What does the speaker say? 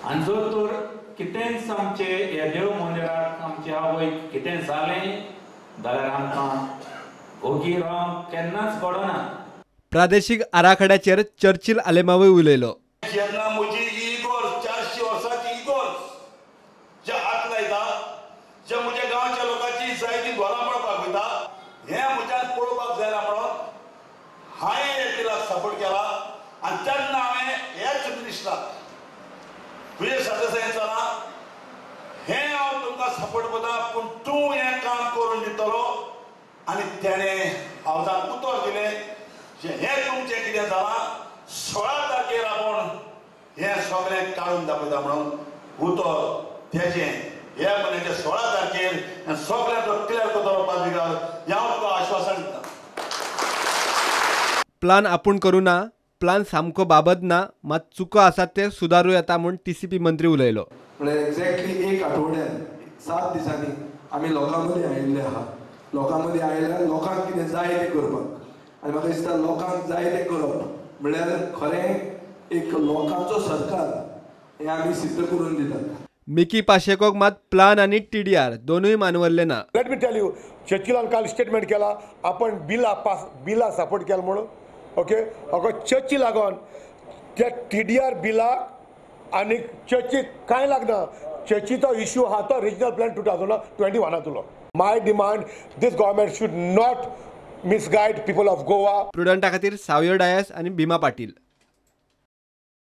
आनी जर तर कितेंच आमचे ह्या देव मंदिराक आमचे आवयक कितें जालें जाल्यार आमकां ओगी रावंक केन्नाच पडना. प्रादेशीक आराखड्याचेर चर्चिल आलेमावूय उलयलो. जेन्ना म्हजी इगोर्ज 400 वर्सांची इगोर्ज जे हात लायता, जे म्हज्या गांवच्या लोकांची जायती घरां पळोवपाक वयता, हें म्हज्यान पळोवपाक जायना म्हणून हांवें हे बिलाक सपोर्ट केला. आनी तेन्ना हांवें ह्याच मिनिस्टराक विजय सरदेसायान सांगलां, हें हांव तुमकां सपोर्ट करता, पूण तूं हें काम करून दितलो. आनी तेणें हांव उतर दिलें जे हें तुमचें कितें जालां 16 तारखेर आपूण हें सगळें काडून दाखयता म्हणून उतर तेजें ह्या म्हयन्याच्या 16 तारखेर सगळें तो क्लियर करतलो पाद्रीगार, हें हांव तुका आश्वासन दिता. प्लान आपूण करूं ना, प्लान सामको बाबत ना, मात चुको आसात ते सुदारू येता म्हूण टीसीपी मंत्री उलयलो. म्हळ्यार एक्झॅक्टली एक आठवड्यान 7 दिसांनी आमी लोकां मदीं आयिल्ले आहा. लोकां मदीं आयल्यार लोकांक कितें जाय तें करपाक, आनी म्हाका दिसता लोकांक जाय तें करप म्हळ्यार खरें एक लोकांचो सरकार हें आमी सिद्ध करून दितात. मिकी पाशेकोक मात प्लान आनी टीडीआर दोनूय मानवल्ले ना. Let me tell you, चर्चिलान काल स्टेटमेंट केला आपण बिला पास बिला सपोर्ट केला म्हणून. ओके, अगो चर्ची लागून त्या टीडीआर बिलाक आनी चर्चीक कांय लागना. चर्चीचो इश्यू आहा तो regional plan 2021. My demand, this government should not misguide people of Goa. प्रुडंटा खातीर सावयो डायस आनी भीमा पाटील.